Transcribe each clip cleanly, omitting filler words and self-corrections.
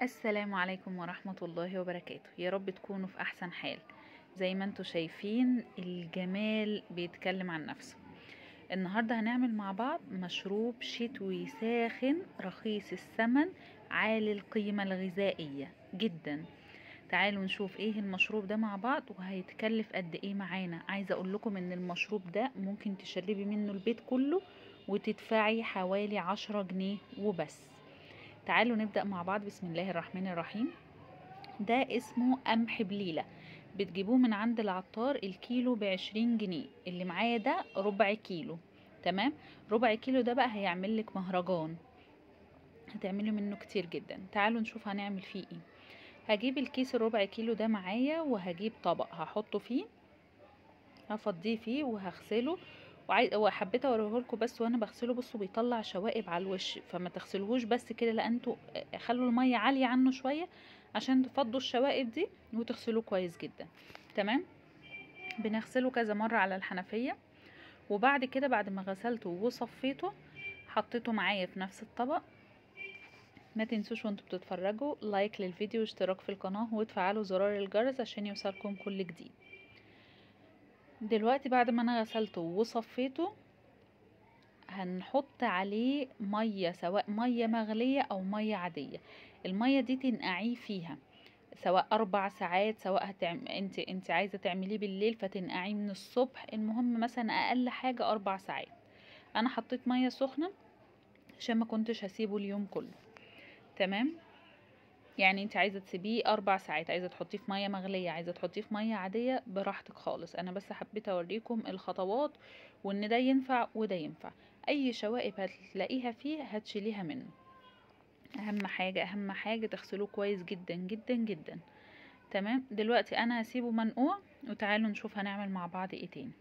السلام عليكم ورحمة الله وبركاته. يا رب تكونوا في أحسن حال. زي ما انتوا شايفين الجمال بيتكلم عن نفسه. النهاردة هنعمل مع بعض مشروب شتوي ساخن رخيص الثمن عالي القيمة الغذائية جدا. تعالوا نشوف ايه المشروب ده مع بعض وهيتكلف قد ايه معانا. عايزة اقول لكم ان المشروب ده ممكن تشربي منه البيت كله وتدفعي حوالي 10 جنيه وبس. تعالوا نبدأ مع بعض. بسم الله الرحمن الرحيم. ده اسمه قمح بليلة، بتجيبوه من عند العطار الكيلو ب20 جنيه. اللي معايا ده ربع كيلو، تمام؟ ربع كيلو ده بقى هيعمل لك مهرجان، هتعملي منه كتير جدا. تعالوا نشوف هنعمل فيه ايه. هجيب الكيس الربع كيلو ده معايا وهجيب طبق هحطه فيه، هفضيه فيه وهغسله. وحبيت اوريهولكوا بس وانا بغسله. بصوا بيطلع شوائب على الوش، فما تغسلوهوش بس كده، لا انتوا خلوا المية عالية عنه شوية عشان تفضوا الشوائب دي وتغسلوه كويس جدا، تمام؟ بنغسله كذا مرة على الحنفية، وبعد كده بعد ما غسلته وصفيته حطيته معايا في نفس الطبق. ما تنسوش وانتوا بتتفرجوا لايك للفيديو واشتراك في القناة وتفعلوا زرار الجرس عشان يوصلكم كل جديد. دلوقتي بعد ما انا غسلته وصفيته هنحط عليه مية، سواء مية مغليه او مية عادية. المية دي تنقعيه فيها سواء 4 ساعات، سواء انت عايزه تعمليه بالليل فتنقعيه من الصبح. المهم مثلا اقل حاجة 4 ساعات. انا حطيت مية سخنة عشان ما كنتش هسيبه اليوم كله، تمام؟ يعني انت عايزه تسيبيه 4 ساعات، عايزه تحطيه في مية مغليه، عايزه تحطيه في مية عادية، براحتك خالص. انا بس حبيت اوريكم الخطوات وان ده ينفع وده ينفع. اي شوائب هتلاقيها فيه هتشيليها منه. اهم حاجة اهم حاجة تغسلوه كويس جدا جدا جدا، تمام؟ دلوقتي انا هسيبه منقوع وتعالوا نشوف هنعمل مع بعض ايه تاني.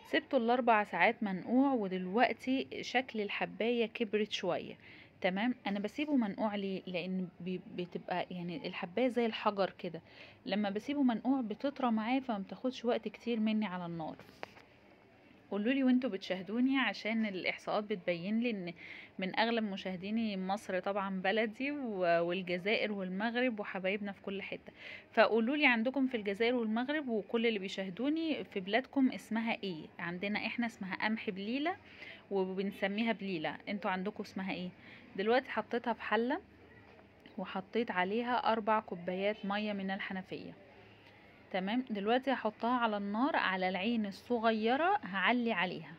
سبته ال4 ساعات منقوع، ودلوقتي شكل الحبايه كبرت شوية، تمام؟ انا بسيبه منقوع ليه؟ لان بتبقى يعني الحبايه زي الحجر كده، لما بسيبه منقوع بتطرى معاه فما بتاخدش وقت كتير مني على النار. قولوا لي وانتوا بتشاهدوني عشان الاحصاءات بتبين لي ان من اغلب مشاهديني مصر طبعا بلدي والجزائر والمغرب وحبايبنا في كل حتة. فقولوا لي عندكم في الجزائر والمغرب وكل اللي بيشاهدوني في بلادكم اسمها ايه؟ عندنا احنا اسمها قمح بليلة وبنسميها بليلة، انتوا عندكم اسمها ايه؟ دلوقتي حطيتها في حله وحطيت عليها 4 كوبايات مية من الحنفية، تمام؟ دلوقتي هحطها على النار على العين الصغيرة، هعلي عليها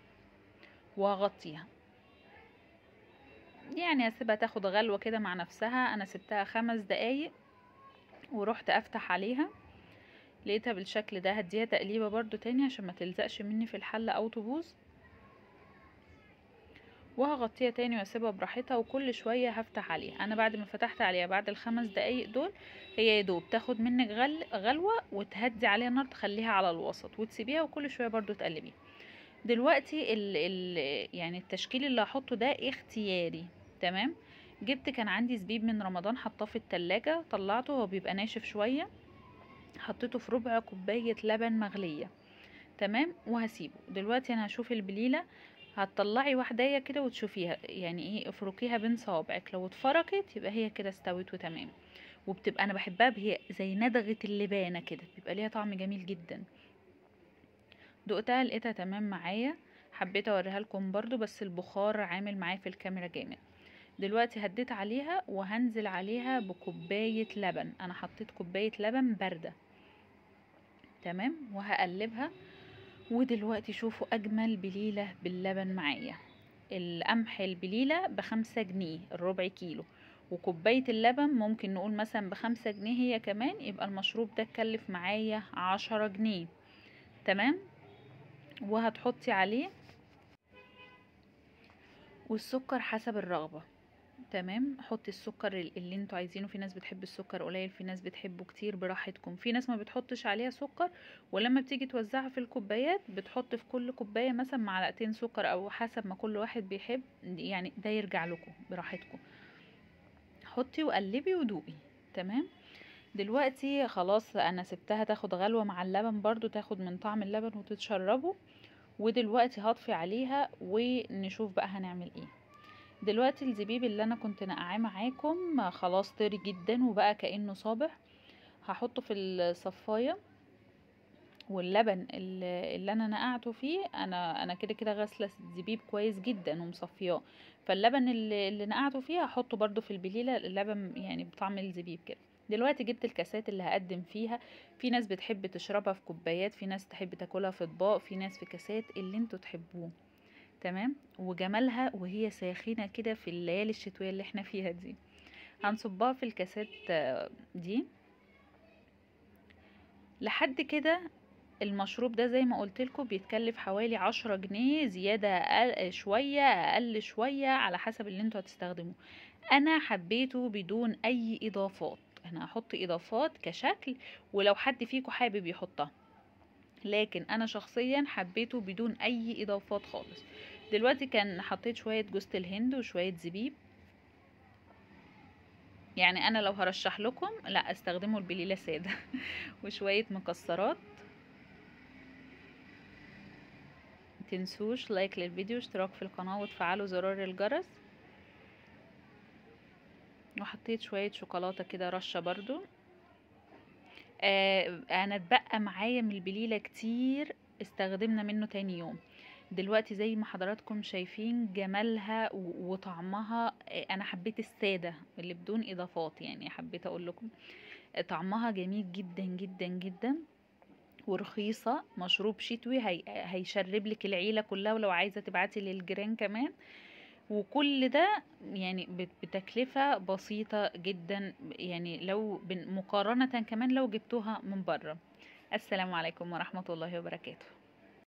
واغطيها، يعني هسيبها تاخد غلوة كده مع نفسها. انا سبتها 5 دقايق ورحت افتح عليها لقيتها بالشكل ده. هديها تقليبة برضو تاني عشان ما تلزقش مني في الحلة او تبوظ، وهغطيها تاني واسيبها براحتها، وكل شوية هفتح عليها. انا بعد ما فتحت عليها بعد ال5 دقايق دول هي يدوب تاخد منك غلوه وتهدي عليها النار، تخليها على الوسط وتسيبيها، وكل شوية برضو تقلبيها. دلوقتي ال يعني التشكيل اللي هحطه ده اختياري، تمام؟ جبت كان عندي زبيب من رمضان حطاه في التلاجة، طلعته هو بيبقى ناشف شوية، حطيته في ربع كوباية لبن مغليه، تمام؟ وهسيبه. دلوقتي انا هشوف البليله، هتطلعي واحدة كده وتشوفيها يعني ايه، افركيها بين صوابعك، لو اتفركت يبقى هي كده استوت وتمام. وبتبقى انا بحبها هي زي ندغه اللبانه كده، بيبقى ليها طعم جميل جدا. دقتها لقيتها تمام معايا، حبيت اوريها لكم برضو، بس البخار عامل معايا في الكاميرا جامد. دلوقتي هديت عليها وهنزل عليها بكوبايه لبن، انا حطيت كوباية لبن باردة، تمام؟ وهقلبها. ودلوقتي شوفوا اجمل بليلة باللبن معايا. القمح البليله ب5 جنيه الربع كيلو، وكوبايه اللبن ممكن نقول مثلا ب5 جنيه هي كمان، يبقى المشروب ده اتكلف معايا 10 جنيه، تمام؟ وهتحطي عليه والسكر حسب الرغبة، تمام؟ حطي السكر اللي انتوا عايزينه، في ناس بتحب السكر قليل، في ناس بتحبه كتير، براحتكم. في ناس ما بتحطش عليها سكر، ولما بتيجي توزعها في الكوبايات بتحط في كل كوباية مثلا معلقتين سكر او حسب ما كل واحد بيحب، يعني ده يرجع لكم براحتكم. حطي وقلبي ودوقي، تمام؟ دلوقتي خلاص انا سبتها تاخد غلوه مع اللبن برضو، تاخد من طعم اللبن وتتشربه. ودلوقتي هطفي عليها ونشوف بقى هنعمل ايه. دلوقتي الزبيب اللي انا كنت نقعاه معاكم خلاص طري جدا وبقى كأنه صابح، هحطه في الصفاية. واللبن اللي انا نقعته فيه، انا كده كده غاسله الزبيب كويس جدا ومصفياه، فاللبن اللي نقعته فيه هحطه برده في البليله، اللبن يعني بطعم الزبيب كده. دلوقتي جبت الكاسات اللي هقدم فيها، في ناس بتحب تشربها في كوبايات، في ناس تحب تاكلها في اطباق، في ناس في كاسات، اللي انتوا تحبوه. تمام. وجمالها وهي ساخنة كده في الليالي الشتوية اللي احنا فيها دي. هنصبها في الكاسات دي لحد كده. المشروب ده زي ما قلت لكم بيتكلف حوالي 10 جنيه، زيادة أقل شوية اقل شوية على حسب اللي انتوا هتستخدموه. انا حبيته بدون اي اضافات، انا هحط اضافات كشكل ولو حد فيكم حابب يحطها، لكن انا شخصيا حبيته بدون اي اضافات خالص. دلوقتي كان حطيت شوية جوزة الهند وشوية زبيب. يعني انا لو هرشح لكم لا استخدموا البليلة سادة وشوية مكسرات. متنسوش لايك للفيديو، اشتراك في القناة، وتفعلوا زرار الجرس. وحطيت شوية شوكولاتة كده رشة برضو. انا اتبقى معايا من البليلة كتير، استخدمنا منه تاني يوم. دلوقتي زي ما حضراتكم شايفين جمالها وطعمها، انا حبيت السادة اللي بدون اضافات، يعني حبيت اقول لكم طعمها جميل جدا جدا جدا ورخيصة. مشروب شتوي هيشرب لك العيلة كلها، ولو عايزة تبعتي للجيران كمان. وكل ده يعني بتكلفة بسيطة جدا، يعني لو مقارنة كمان لو جبتوها من بره. السلام عليكم ورحمة الله وبركاته.